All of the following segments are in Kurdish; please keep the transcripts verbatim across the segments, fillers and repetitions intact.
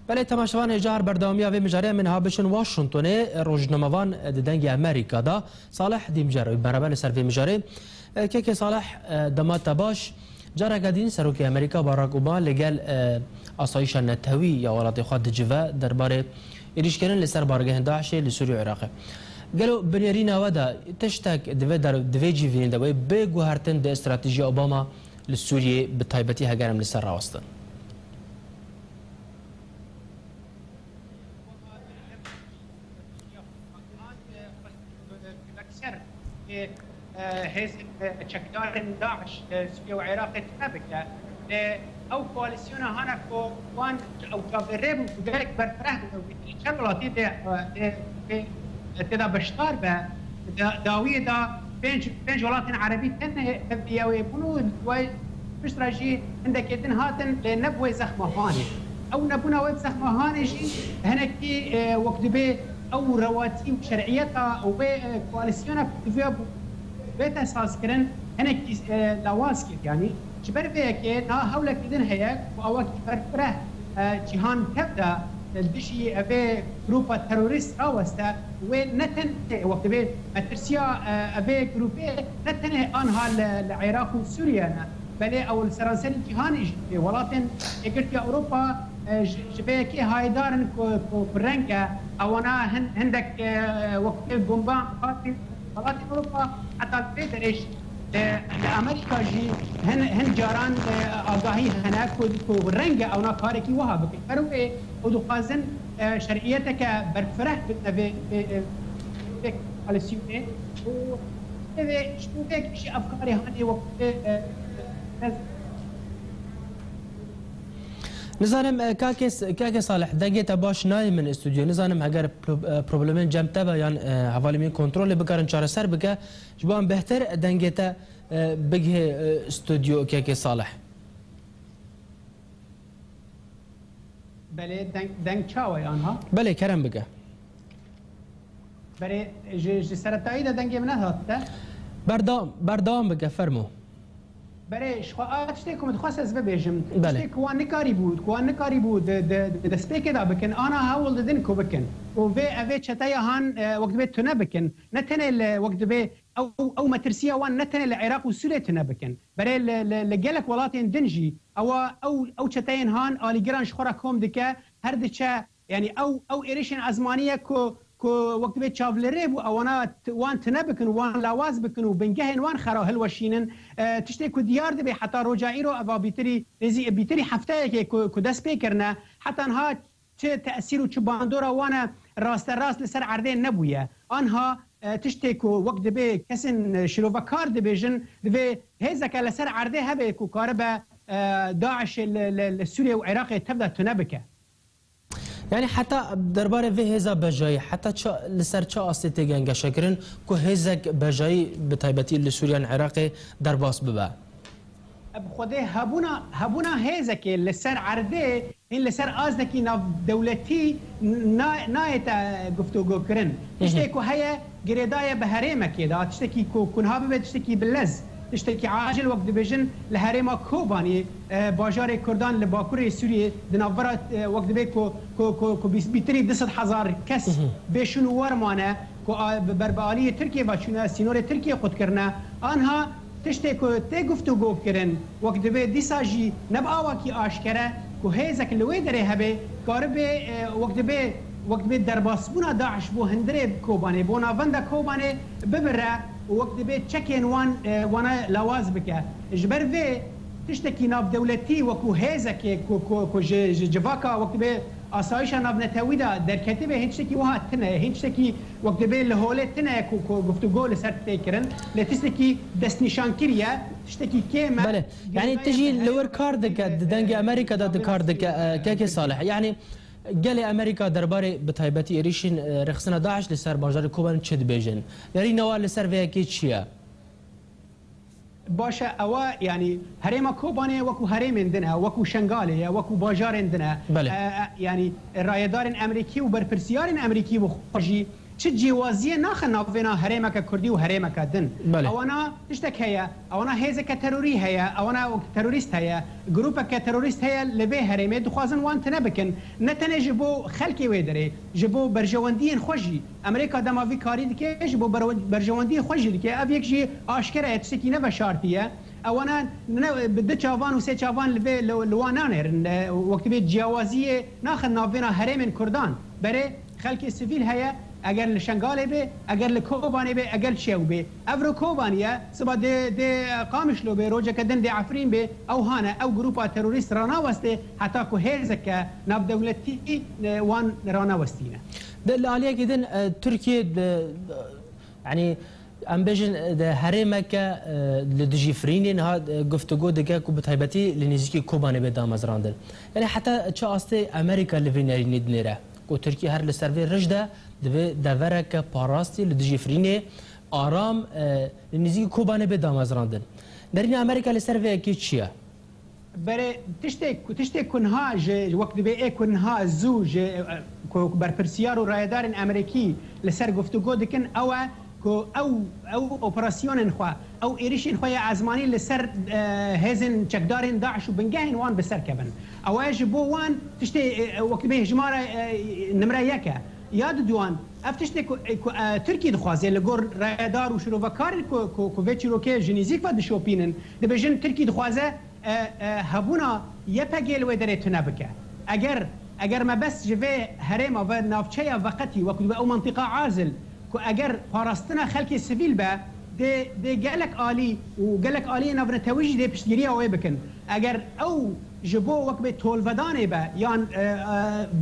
Belê, temaşevan hêja her berdewamiya vê mijarê em ê niha biçin Washingtonê. Rojnamevan di Dengê Amerîka de Salih Dîmcer û beraber li ser vê mijarê. E, Kekê Salih, e, dema te baş. Careke din Serokê Amerîka Barack Obama li gel, e, asayîşa netewî ya welatê xwe dicive derbarê êrîşkirin li ser bargehên DAIŞê li Sûriyê û Iraqê. Gelo binêrîna we de tiştek di vê der-, di vê civînê de wê bê guhertin di stratejiya Obama li Sûriyê bi taybetî heger em li ser rawestin? Hêzên çekdarên DAIŞ li Sûriye û Iraqê tune bike. Lê ew koalîsyona hane ku wan ew çavdêrê bû ku gelek berfireh bû, çend welatî tê, tê, tê, tê de beşdar be. Da-, dawiyê de pênc, pênc welatên erebî tenê tev bi yewê bûn û wê piştre jî hindekê din hatin, lê ne bi wê zexma hanê. Ew nebûna wê bi zexma hanê jî hinekî, e, wek dibê ew rewatî û şer'iyeta wê, e, koalîsyona ku divê bû, bête sazkirin, hinekî, e, lawaz kir. Yanî ji ber vê yekê niha hewlekî din heye ku awakî berfireh, e, cîhan tev de, e, dijî evê grûpa terorîst raweste. Wê ne tenê wek divê metirsiya, e, evê grûpê ne tenê anha li, li Iraq û Sûriye ne, belê ew li seranserî cîhanê jî tê. Welatên Yekgirtiya Ewropa, e, ji, ji vê yekê hayedar in ku, ku, ku renge ewana hin-, hindek, e, wek divê bomban Welatên Ewropa heta li vê derê jî, e, li Amerîka jî hin, hin caran, e, agahî hene ku, ku renge ewna karekî wiha bikin. Her wê û dixwazin, e, şer'iyeteke berfireh bidine vê, vê, vê, vê koalîsyonê û vê, ji bo vê jî ev karê hanê wek vê, e, e, Nizanim, e, kake, kake Salih, dengê te baş nayê min stûdyo. Nizanim heger pro-, e, problemên cem te be yan, e, hevalê min kontrolê bikarin çareser bike, ji bo em bêhtir dengê te, e, bigihê, e, stûdyo, kake Salih. Belê, deng, deng çawa ye anha? Belê, kerem bike. Berê, ji, ji seretayî de dengê min nehat te. Berdewam, berdewam bike, fermo. Berê, ji xwe a tiştê ku min dixwest ez bibêjim. Belê. Tiştê ku wan nikarîbû, ku wan nikarîbû di, di, di destpêkê de bikin, ana hewl didin ku bikin. Û vê, ev ê çeteya han, e, wek dibê tune bikin. Ne tenê li, wek dibê ew, ew metirsiya wan ne tenê li Iraq û Sûriyê tune bikin. Berê li, li, li gelek welatên din jî ewa ew, ew çeteyên han alîgiran ji xwe re kom dike, her diçe. Yanî ew, ew êrişên ezmanî ye ku, ku wek dibê çavlirê bû, ewana t-, wan tune bikin, wan lawaz bikin û bingehên wan xera hilweşînin. E, tiştê ku diyar dibe heta roja îro, eva bîtirî, nêzî-, bîtirî hefteyekê ku, ku dest pê kirine, heta niha çi tesîr û çi bandora wan e rasterast li ser erdê nebûye. Anha, e, tiştê ku wek dibê kesên, e, şirovekar dibêjin, divê hêzeke li ser erdê hebe ku karibe, e, DAIŞê li, li, li Sûriye û Iraqê tev de tune bike. Yanî heta derbarê vê hêza bejayî, heta çi, li ser çi astê tê gengeşekirin ku hêzek bejayî bi taybetî li Sûriye yan Iraqê derbas bibe? Bi xwedê hebûna, hebûna hêzekê li ser erdê, hîn li ser astekî navdewletî na-, nayête guftûgokirin. Hı hı. Tiştê ku heye, girêdaye bi herêmekê de, tiştekî ku, ku niha bibe tiştekî bi lez, tiştekî acil, wek dibêjin, li herêma Kobanê, e, bajarê Kurdan li bakurê Sûriyê, di navbera, e, wek dibê ku, ku, ku, ku bîs-, bîtirî du sed hezar kes Hı hı. bê şûn û war mane, ku a, bi berbialiyê Tirkiyê ve çûne, sînorê Tirkiyê qut kirine. Anha tiştê ku tê guftûgo kirin, wek dibê dîsa jî ne bi awakî aşkere ku hêzek li wê derê hebe, karibê, e, wek dibê, wek dibê derbasbûna DAIŞ bo hundirê Kobanê, bo navenda Kobanê bibire û wek dibê çekên wan, e, wana lawaz bike. Ji ber vê tiştekî navdewletî wekû hêzekê ku, ku, ku ji, ji civaka wek dibê asayişa navnetewî de derketibê, hîn tiştekî wiha tine ye, hîn tiştekî wek dibê li holê tine ye ku, ku guftûgo li ser tê kirin, lê tiştekî destnîşankirî ye, tiştekî kêm e. Belê. Yanî tu jî li wir kar dike, di Dengê Amerîka de di kar dike, e, Kekê Salih. Yanî gelê Amerîka derbarê bi taybetî êrîşên, e, rêxistina DAIŞ li ser bajarê Kobanê çi dibêjin? Derîna wan li ser vê yekê çi ye? Baş e, ewa, yanî herêma Kobanê wekû herêmên din e, wekû Şengalê ye, wekû bajarên din e. Belê. E, e, yanî rayedarên Emerîkî û berpirsiyarên Emerîkî bi xwe jî, Çi ciyawaziyê naxe navbêna herêmeke kurdî û herêmeke din. Belê. Ewana tiştek heye, ewana hêzeke terorî heye, ewana terorîst heye, grûpeke terorîst heye li vê herêmê, dixwazin wan tune bikin. Ne tenê ji bo xelkê wê derê, ji bo berjewendiyên xwe jî. Amerîka dema vî karî dike, ji bo berwe-, berjewendiyên xwe jî dike. Ev yek jî aşkere ye, tiştekî ne veşartî ye. Ewana ne, bi du çavan û sê çavan li vê, li, li wan nanêrin. E, wek dibê ciyawaziyê naxin navbêna herêmên kurdan. Berê xelkê sivîl heye, eger li Şengalê bê, eger li Kobanê bê, eger çi ew bê. Evro Kobanî ye, siba dê, dê Qamişlo bê, rojeke din dê Efrîn bê, ew hane, ew grûpa terorîst ranawestê, heta ku hêzeke navdewletî, e, wan ranewestîne. De li aliyekî din, e, Tirkiye, de, de, yanî, em bêjin, de herêmeke, e, li dijî firînê niha, e, guftûgo dike ku bi taybetî li nêzîkî Kobanê bê damezrandin. Yanî heta çi astê Amerîka li vê nerînê dinêre? Ku Tirkiye her li ser vê rij de divê devereke parastî li dijî firînê aram, e, li nêzîkî Kobanê bê damezrandin. Nerîna Amerîka li ser vê yekê çi ye? Berê tiştê ku, tiştê ku niha ji, wek dibê ê ku niha zû ji, e, ku berpirsiyar û rayedarên Amerîkî li ser guftûgo dikin, ew e ku ew, ew operasyonên xwe, ew êrişên xwe ya ezmanî li ser, e, hêzên çekdarên DAIŞ û bingehên wan bi ser kevin. Ew e ji bo wan tiştê, e, e, wek dibê hejmara, e, nimre yek e. Ya diduan, ev tiştê ku, e, ku, e, Tirkî dixwaze li gor rayedar û şirovekarên ku, ku, ku vê çîrokê ji nîzîk ve dişopînin, dibêjin Tirkî dixwaze e, e, hebûna Y P G li wê derê tune bike. Eger, eger mebest ji vê herêma ve navçeya veqetî, wekî dibe ew mentiqa Azil, ku eger parastina xelkê sivîl be, dê, dê gelek alî û gelek aliyên navnetewî jî dê piştgiriya wê bikin. Eger ew ji bo wek bê tolvedanê be, yan, e, e,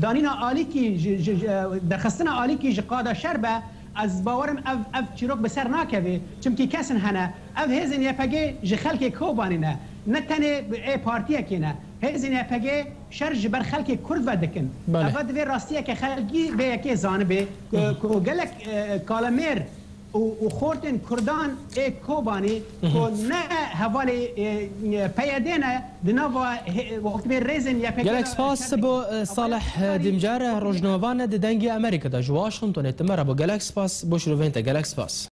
danîna alîkî, ji, ji, ji, e, derxistina alîkî ji qada şer be, ez bawerim ev, ev çîrok bi ser nakeve, çimkî kesin hene, ev hêzên Y P G ji xelkê Kobanê ne, ne tenê ê partiyekê ne. Hêzên Y P G şer ji ber xelkê Kurd ve dikin. Belê. Eve divê rastiyeke xelkî vê yekê zanibe ku, ku gelek, e, kalemêr û, û xortên Kurdan ê Kobanê ku ne hevalê, e, e, P Y D ne, di nava he-, wextê rêzên Y P G Gelek de spas şer bo, e, dikin. Salih, e, Dîmcar, e, rojnamevan e di Dengê Amerîka de ji Washingtonê ti me re bo. Gelek spas bo şirovên te. Gelek spas.